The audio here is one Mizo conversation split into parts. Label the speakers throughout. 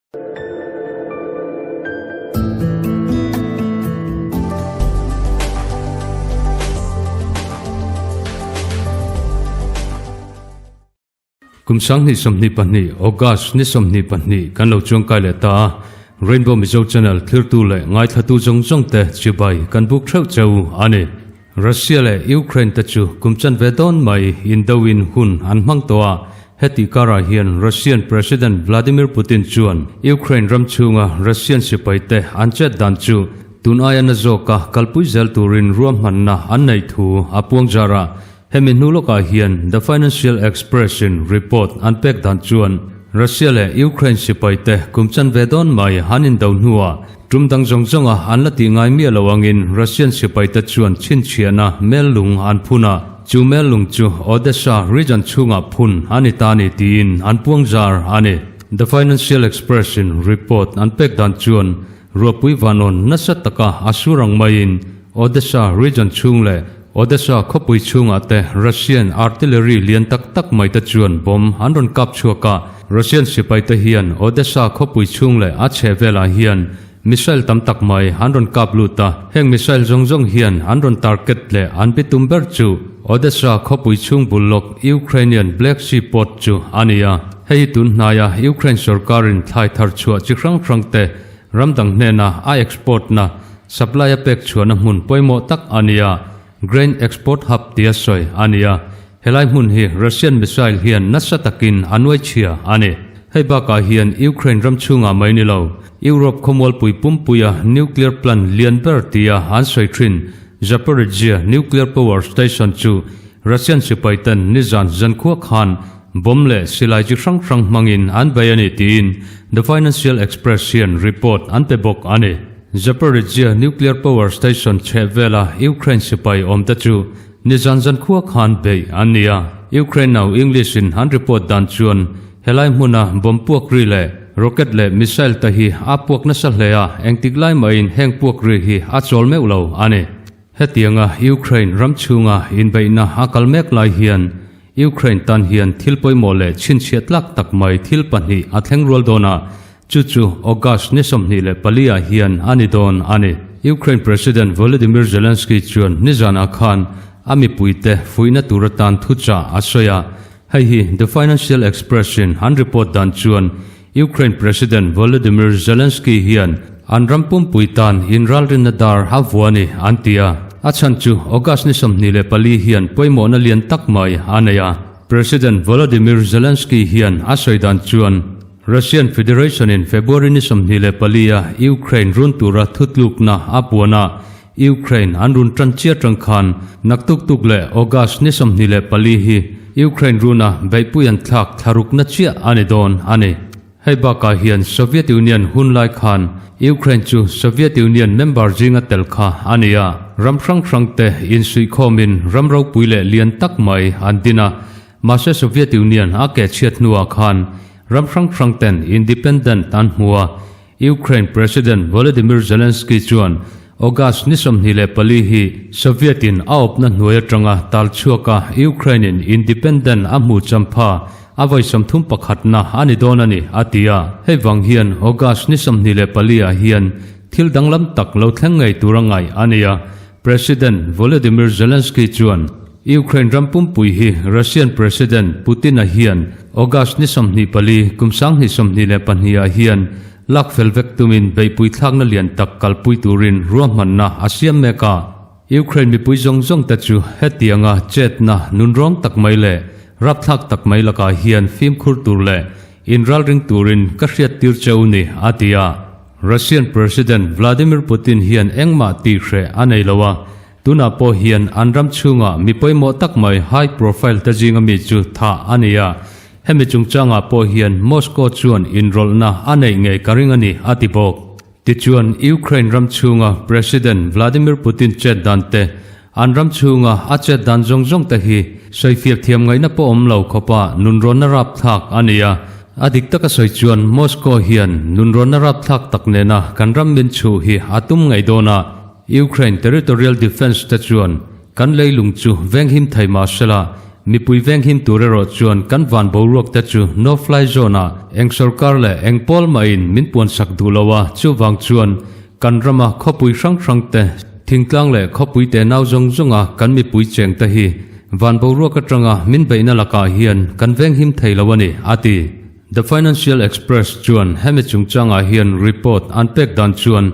Speaker 1: Kum 2022 August ni 22 kan lo chuang kai leh ta a, Rainbow Mizo Channel thlirtu leh ngaithlatu zawng zawng te chibai kan buk theuh cheu a ni. Russia leh Ukraine te chu kum chanve dawn mai indo-in hun an hmang tawh a, heti karah hian Russian President Vladimir Putin chuan Ukraine ram chhunga Russian sipai te an chet dan chu tun aia na zawka kalpui zel turin ruahmanna an neih thu a puang zar a. Hemi hnu lawkah hian The Financial Express in report an pek dan chuan Russia leh Ukraine sipai te kum chanve dawn mai an indo hnuah Tum dang zawng zawnga an la tih ngai miah lo angin Russian sipaite chuan chhinchhiahna mellung an phun a, chu mellung chu Odessa region chhungah phun a ni ta ni tiin an puang zar a ni. The Financial Express in report an pek dan chuan ruahpui vanawn nasa taka a sur ang maiin Odessa region chhung leh Odessa khawpui chhungah te Russian artillery lian tak tak mai te chuan bomb an rawn kap chhuak a. Russian sipaite hian Odessa khawpui chhung leh a chhe velah hian missile tam tak mai an rawn kap lut a. Heng missile zawng zawng hian an rawn target leh an bitum ber chu Odessa khawpui chhung bul lawk Ukrainian Black Sea port chu a ni a. Hei hi tun hnaia Ukraine sorkarin thlai thar chhuah chi hrang hrang te Ram dang hnena a export na, supply a pek chhuahna hmun pawimawh tak a ni a, Grain Export Hub tia sawi a ni a. Helai hmun hi Russian missile hian nasa takin a nuai chhia a ni. Hei bakah hian Ukraine ram chhungah mai ni lo, Europe khawmualpui pumpuia nuclear plant lian ber tia an sawi thin Zaporizhzhia nuclear power station chu Russian sipaiten nizan zankhua khan Bomb leh silai chi hrang hrang hmangin an bei a ni tiin The Financial Express hian report an pe bawk a ni. Zaporizhzhia nuclear power station chheh vela Ukraine sipai awmte chu nizan zankhua khan beih an ni a. Ukraine nau English in an report dan chuan helai hmuna bomb puak ri leh rocket leh missile te hi a puak nasa hle a, engtik lai mahin heng puak ri hi a chawl meuh lo a ni. Hetianga Ukraine ram chhunga inbeihna a kal mek lai hian Ukraine tan hian thil pawimawh leh chhinchhiah tlak tak mai thil pahnih a thleng rual dawn a, chu chu August ni 24 ah hian a ni dawn a ni. Ukraine President Volodymyr Zelensky chuan nizanah khan a mipuite fuihna tur atan thuchah a sawi a, hei hi The Financial Express in an report dan chuan Ukraine President Volodymyr Zelensky hian an ram pumpui tan inralrinna dar a vua a ni an ti a. A chhan chu August ni 24 hian pawimawhna lian tak mai a nei a. President Volodymyr Zelensky hian a sawi dan chuan Russian Federation in February ni 24 a Ukraine run tura thutlukna a puan a, Ukraine an run tan chiah tang khan naktuk tuk leh August ni 24 hi Ukraine runa beihpui an thlak thlarukna chiah a ni dawn a ni. Hei bakah hian Soviet Union hun lai khan Ukraine chu Soviet Union member zinga tel kha a ni a, ram hrang hrang te insuihkhawmin ram ropui leh lian tak mai an din a, mahse Soviet Union a keh chhiat hnuah khan ram hrang hrang ten independent an hmu a, Ukraine President Volodymyr Zelensky chuan August ni 24 hi Soviet in a awpna hnuai atanga tal chhuaka Ukraine in independent a hmuh champha a vawi 31 na a ni dawn a ni, a ti a. Hei vang hian August ni 24 ah hian thil danglam tak lo thleng ngei tur a ngaih a ni a. President Volodymyr Zelensky chuan Ukraine ram pumpui hi Russian President Putin-a hian August ni 24 kum 2022 ah hian lak fel vek tumin beihpui thlakna lian tak kalpui turin ruahmanna a siam mek a. Ukraine mipui zawng zawng te chu hetianga chetna nunrawng tak mai leh rapthlak tak mai lakah hian fimkhur tur leh inralring turin ka hriattir cheu ni, a ti a. Russian President Vladimir Putin hian engmah tih hreh a nei lo a, Tunah pawh hian an ram chhungah mi pawimawh tak mai high profile te zinga mi chu thah a ni a, hemi chungchangah pawh hian Moscow chuan inrawlhna a neih ngei ka ring a ni, a ti bawk. Tichuan, Ukraine ram chhunga President Vladimir Putin chet dan te, an ram chhunga a chet dan zawng zawng te hi sawifiah thiam ngaihna pawh awm lo khawpa nunrawnna rapthlak a ni a. A dik taka sawi chuan Moscow hian nunrawnna rapthlak tak nena kan ram min chhuh hi a tum ngei dawn a, Ukraine Territorial Defence te chuan kan leilung chu venghim thei mah sela, Mipui venghim tur erawh chuan kan van boruak te chu no fly zone ah eng sorkar leh eng pawl mahin min puansak duh lo a, chuvang chuan kan rama khawpui hrang hrang te, thingtlang leh khawpui te nau zawng zawnga kan mipui cheng te hi van boruak atanga min beihna lakah hian kan venghim thei lo a ni, a ti. The Financial Express chuan hemi chungchangah hian report an pek dan chuan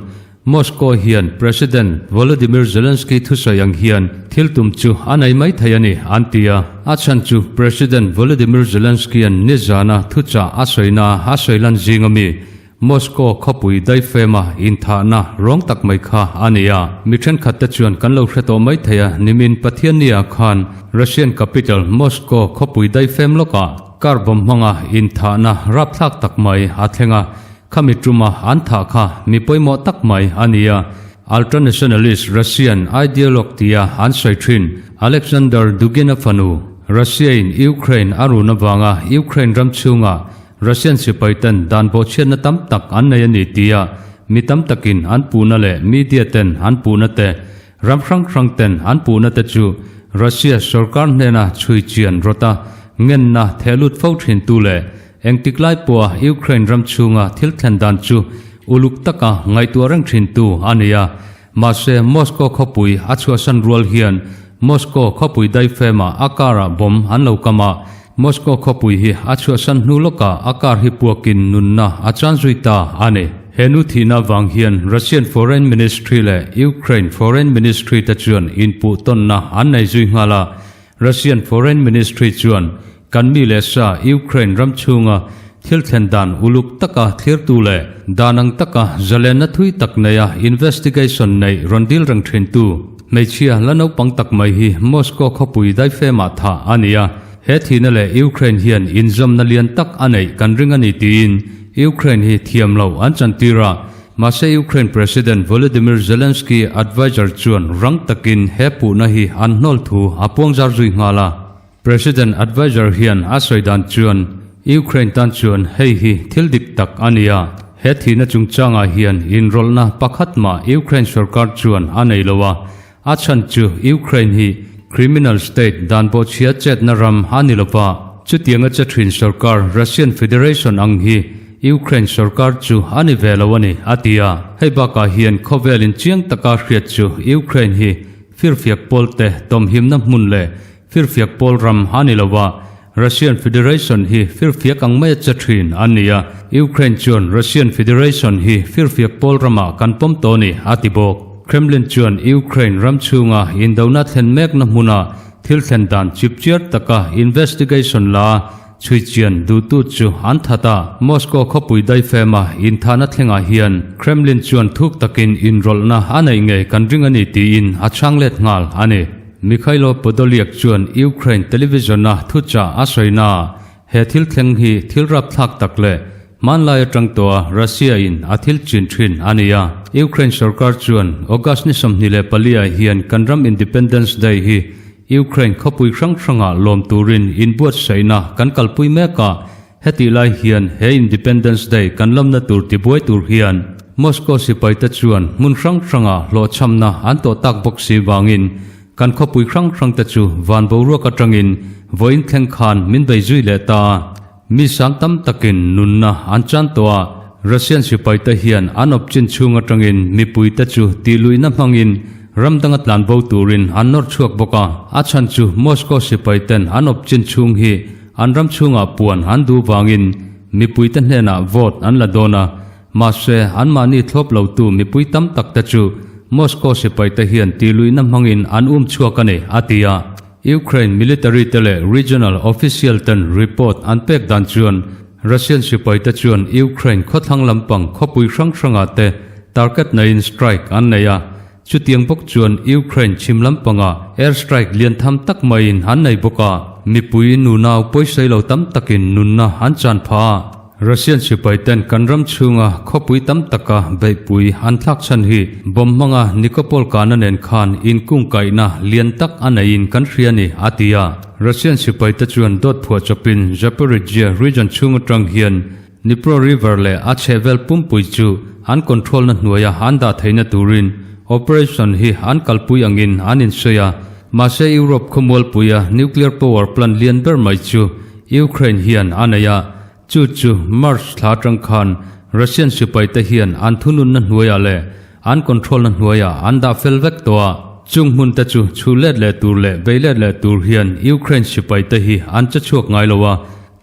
Speaker 1: Moscow hian President Volodymyr Zelensky thusawi ang hian thil tum chu a nei mai thei a ni, an ti a. A chhan chu President Volodymyr Zelensky-a'n nizana thuchah a sawina a sawi lan zing ami Moscow khawpui daifema inthahna rawng tak mai kha a ni a. Mi thenkhat te chuan kan lo hre tawh mai thei a, nimin Pathiannia khan Russian capital Moscow khawpui daifem lawkah car bomb hmanga inthahna rapthlak tak mai a thleng a. Khami tuma an thah kha mi pawimawh tak mai a ni a, ultranationalist Russian ideologue tia an sawi thin Alexander Dugin-a fanu, Russia-in Ukraine a run avanga Ukraine ram chhunga Russian sipaiten dan bawhchhiatna tam tak an nei a ni tia mi tam takin an puhna leh media ten an puhna te, ram hrang hrang ten an puhna te chu Russia sorkar hnena chhui chian rawta ngenna thehlut fo thintu leh Engtik lai pawha Ukraine ram chhunga thil thlen dan chu uluk taka ngaihtuah reng thintu a ni a. Mahse, Moscow khawpui a chhuahsan rual hian Moscow khawpui daifema a car-ah bomb an lo kam a. Moscow khawpui hi a chhuahsan hnu lawkah a car hi puakin nunna a chan zui ta a ni. He nu thihna vang hian Russian Foreign Ministry leh Ukraine Foreign Ministry te chuan inpuh tawnna an nei zui nghal a. Russian Foreign Ministry chuan kan mi leh sa Ukraine ram chhunga thil thlen dan uluk taka thlirtu leh dan ang taka zalenna thui tak neia investigation neih rawn dil reng thintu hmeichhia la naupang tak mai hi Moscow khawpui daifemah thah a ni a, he thihna leh Ukraine hian inzawmna lian tak a neih kan ring a ni tiin Ukraine hi thiam loh an chantir a. Mahse Ukraine President Volodymyr Zelensky adviser chuan rang takin he puhna hi an hnawl thu a puangzar zui nghal a. President adviser hian a sawi dan chuan Ukraine tan chuan hei hi thil dik tak a ni a, he thihna chungchangah hian inrawlhna pakhat mah Ukraine sorkar chuan a nei lo a, a chhan chu Ukraine hi criminal state dan bawhchhia chetna ram a ni lova, chutianga che thin sorkar Russian Federation ang hi Ukraine sorkar chu a ni ve lo a ni, a ti a. Hei bakah hian khawvel inchiang taka hriat chu Ukraine hi firfiak pawlte tawmhimna hmun leh firfiak pawl ram a ni lo a, Russian Federation hi firfiak ang maia che thin an ni a, Ukraine chuan Russian Federation hi firfiak pawl ramah kan pawm tawh a ni, a ti bawk. Kremlin chuan Ukraine ram chhunga indona thlen mekna hmuna thil thlen dan chipchiar taka investigation la chhui chian duhtu chu an that a. Moscow khawpui daifema inthahna thlengah hian Kremlin chuan thuk takin inrawlhna a neih ngei kan ring a ni tiin a chhang let nghal a ni. Mykhailo Podolyak chuan Ukraine television-a thuchah a sawi naah he thil thleng hi thil rapthlak tak leh hmanlai atang tawha Russia-in a thil chin thin a ni a. Ukraine sorkar chuan August ni 24 ah hian kan ram Independence Day hi Ukraine khawpui hrang hrangah lawm turin inbuatsaihna kan kalpui mek a, Hetih lai hian he Independence Day kan lamna tur tibuai tur hian Moscow sipaite chuan hmun hrang hrangah hlawhchhamna an tawh tak bawk si vangin kan khawpui hrang hrangte chu van boruak atangin vawiin thleng khan min bei zui leh ta a. Mi sang tam takin nunna an chan tawh a, Russian sipaite hian an awp chin chhung atangin mipuite chu tihluihna hmangin ram danga tlan bo turin an nawr chhuak bawk a. A chhan chu Moscow sipaiten an awp chin chhung hi An ram chhungah puan an duh vangin mipuite hnenah vote an la dawn a, mahse anmahni thlawp lotu mipui tam tak te chu Moscow sipaite hian tihluihna hmangin an um chhuak a ni, a ti a. Ukraine military te leh regional official ten report an pek dan chuan Russian sipaite chuan Ukraine khawthlang lampang khawpui hrang hrangah te target neiin strike an nei a, Chutiang bawk chuan Ukraine chhim lampanga air strike lian tham tak maiin an nei bawk a, mipui nunau pawisai lo tam takin nunna an chan pha a. Russian sipaiten kan ram chhunga khawpui tam taka beihpui an thlak chhan hi bomb hmanga Nikopol kahna nen khan inkungkaihna lian tak a neiin kan hria ni, a ti a. Russian sipaite chuan dawt phuah chawpin Zaporizhzhia region chhung atang hian Dnipro River leh a chhehvel pumpui chu an control na hnuaia an dah theihna turin operation hi an kalpui angin an insawi a. Mahse Europe khawmualpuia nuclear power plant lian ber mai chu Ukraine hian a nei a, chu chu March thla atang khan Russian sipaite hian an thununna hnuaiah leh an control-na hnuaiah an dah fel vek tawh a. Chung hmunte chu chhu let leh tur leh bei let leh tur hian Ukraine sipaite hi an che chhuak ngai lo a,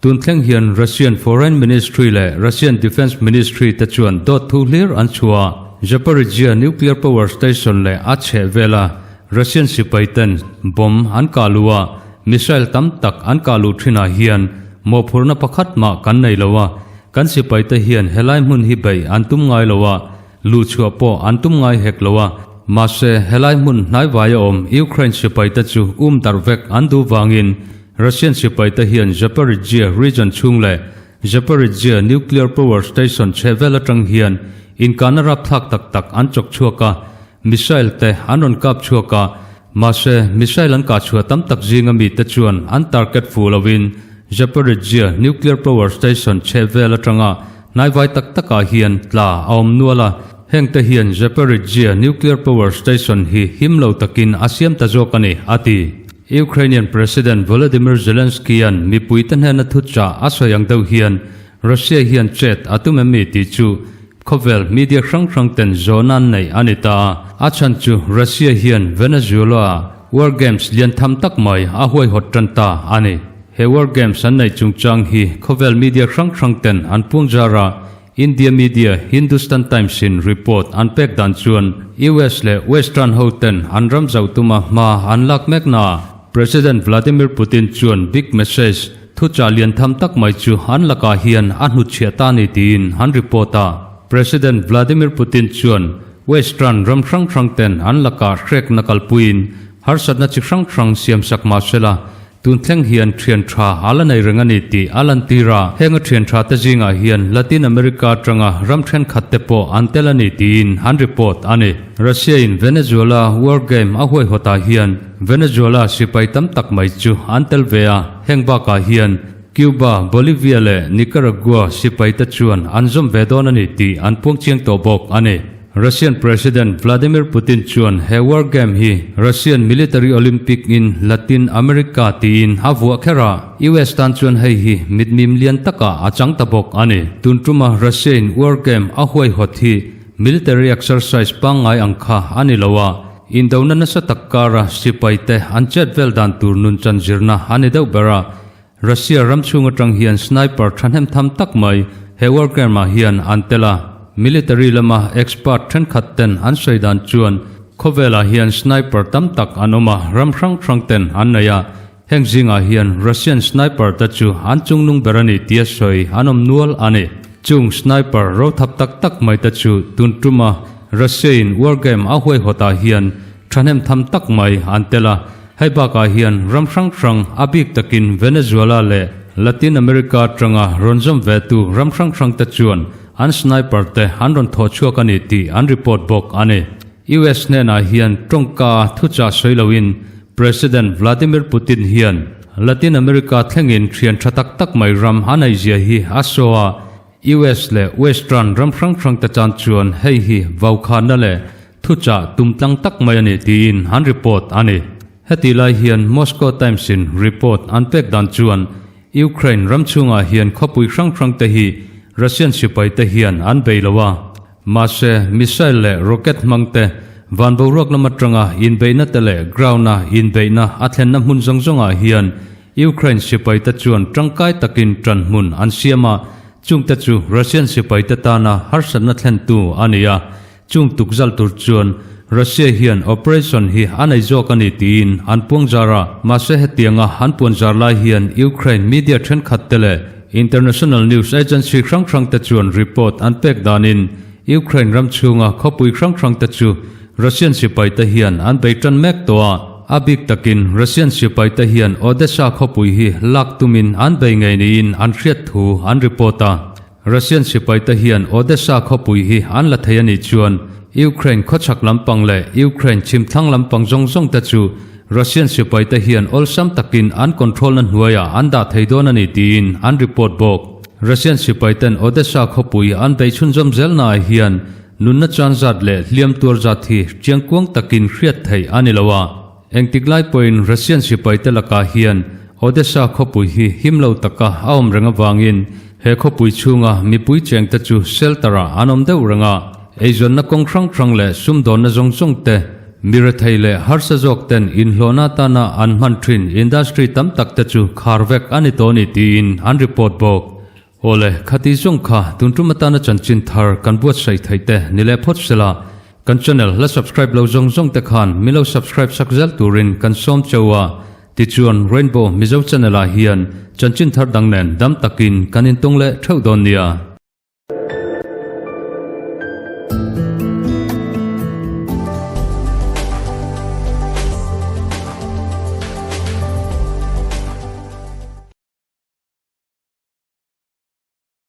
Speaker 1: Tun thleng hian Russian Foreign Ministry leh Russian Defence Ministry te chuan dawt thu hlir an chhuah a, Zaporizhzhia nuclear power station leh a chheh vela Russian sipai ten bomb an kah luh a, missile tam tak an kah luh thinah hian mawhphurhna pakhat mah kan nei lo a, kan sipai te hian helai hmun hi beih an tum ngai lo a, luhchhuah pawh an tum ngai hek lo a, mahse helai hmun hnaivaia awm Ukraine sipai te chu um darh vek an duh vangin Russian sipaite hian Zaporizhzhia region chhung leh Zaporizhzhia nuclear power station chhe vel atang hian inkahna rapthlak tak tak an chawk chhuak a, missile te an rawn kap chhuak a, mahse missile an kah chhuah tam tak zinga mite chuan an target fuh loin Zaporizhzhia nuclear power station chhe vel atanga hnaivai tak takah hian tla a awm nual a, hengte hian Zaporizhzhia nuclear power station hi him lo takin a siam ta zawk a ni, a ti. Ukrainian President Volodymyr Zelensky-a'n mipuite hnena thuchah a sawi ang deuh hian Russia hian chet a tum em mi tih chu khawvel media hrang hrang ten zawhna an neih a ni ta a. A chhan chu Russia hian Venezuela-a War Games lian tham tak mai a huaihawt tan ta a ni. He War Games an neih chungchang hi khawvel media hrang hrang ten an puangzar a, India media Hindustan Times in report an pek dan chuan US leh Western ho ten an ram zauh tuma hma an lak mek na ah President Vladimir Putin chuan big message thuchah lian tham tak mai chu an lakah hian a hnutchhiah ta ni tiin an report a. President Vladimir Putin chuan Western ram hrang hrang ten an lakah hrekna kalpuiin harsatna chi hrang hrang siamsak mahsela Tun thleng hian thian tha a la nei reng a ni tih a lantir a, heng a thian tha te zingah hian Latin America atanga ram thenkhat te pawh an tel a ni tiin an report a ni. Russia in Venezuela war game a huaihawtah hian Venezuela sipai tam tak mai chu an tel ve a, heng bakah hian Cuba, Bolivia leh Nicaragua sipai te chuan an zawm ve dawn a ni tih an puang chiang tawh bawk a ni. Russian President Vladimir Putin chuan he war game hi Russian Military Olympic in Latin America tiin a vuah kher a, US tan chuan hei hi mitmim lian takah a chang ta bawk a ni. Tun tuma Russia in war game a huaihawt hi military exercise pangngai ang kha a ni lo a, indona nasa tak kara sipai te an chet vel dan tur nunchan zirna a ni deuh ber a, Russia ram chhung atang hian sniper thahnem tham tak mai he war game ah hian an tel a. Military lama expert thenkhat ten an sawi dan chuan khawvel ah hian sniper tam tak an awm a, ram hrang hrang ten an nei a. Heng zingah hian Russian sniper te chu an chungnung ber a ni tia sawi an awm nual a ni. Chung sniper rothap tak tak mai te chu tun tuma Russia in war game a huaihawt ah hian thahnem tham tak mai an tel a. Hei bakah hian ram hrang hrang, a bik takin Venezuela leh Latin America atanga rawn zawm vetu ram hrang hrang te chuan an sniper te an rawn thawh chhuak a ni tih an report bawk a ni. US hnenah hian tawngka thuchah sawi loin President Vladimir Putin hian Latin America thlengin thian tha tak tak mai ram a neihzia hi a saw a, US leh Western ram hrang hrang te tan chuan hei hi vaukhanna leh thuchah tum tlang tak mai a ni tiin an report a ni. Hetih lai hian Moscow Times in report an pek dan chuan Ukraine ram chhungah hian khawpui hrang hrang te hi Russian sipai te hian an bei lo a, mahse missile leh rocket hmang te van boruak lam atanga inbeihna te leh ground a inbeihna a thlenna hmun zawng zawngah hian Ukraine sipaite chuan tangkai takin ṭanhmun an siam a, chungte chu Russian sipaite tana harsatna thlentu a ni a, chung tukzal tur chuan Russia hian operation hi a nei zawk a ni tiin an puangzar a, mahse hetianga an puanzar lai hian Ukraine media thenkhatte leh international news agency hrang hrangte chuan report an pek danin Ukraine ram chhunga khawpui hrang hrangte chu Russian sipaite hian an bei tan mek tawh a, a bik takin Russian sipaite hian Odesa khawpui hi lak tumin an bei ngei niin an hriat thu an report a. Russian sipaite hian Odesa khawpui hi an la thei a nih chuan Ukraine khawchhak lampang leh Ukraine chhimthlang lampang zawng zawng te chu Russian sipaite hian awlsam takin an control na hnuaiah an dah thei dawn a ni tiin an report bawk. Russian sipaiten Odesa khawpui an bei chhunzawm zelnaah hian Nunna chan zat leh hliam tuar zat hi chiangkuang takin hriat theih a ni lo a. Engtik lai pawhin Russian sipaite lakah hian Odesa khawpui hi him lo taka a awm reng avangin he khawpui chhunga mipui chengte chu shelter-ah an awm deuh reng a. Eizawnna kawng hrang hrang leh sumdawnna zawng zawng te, mi rethei leh harsa zawk ten inhlawhna atana an hman thin industry tam tak te chu khar vek a ni tawh a ni tiin an report bawk. Awle, khati zawng kha tun tum atana chanchin thar kan buatsaih theih te ni leh phawt sela, kan channel la subscribe lo zawng zawng te khan min lo subscribe sak zel turin kan sawm cheu a, tichuan Rainbow Mizo channel ah hian chanchin thar dang nen dam takin kan intawng leh theuh dawn nia.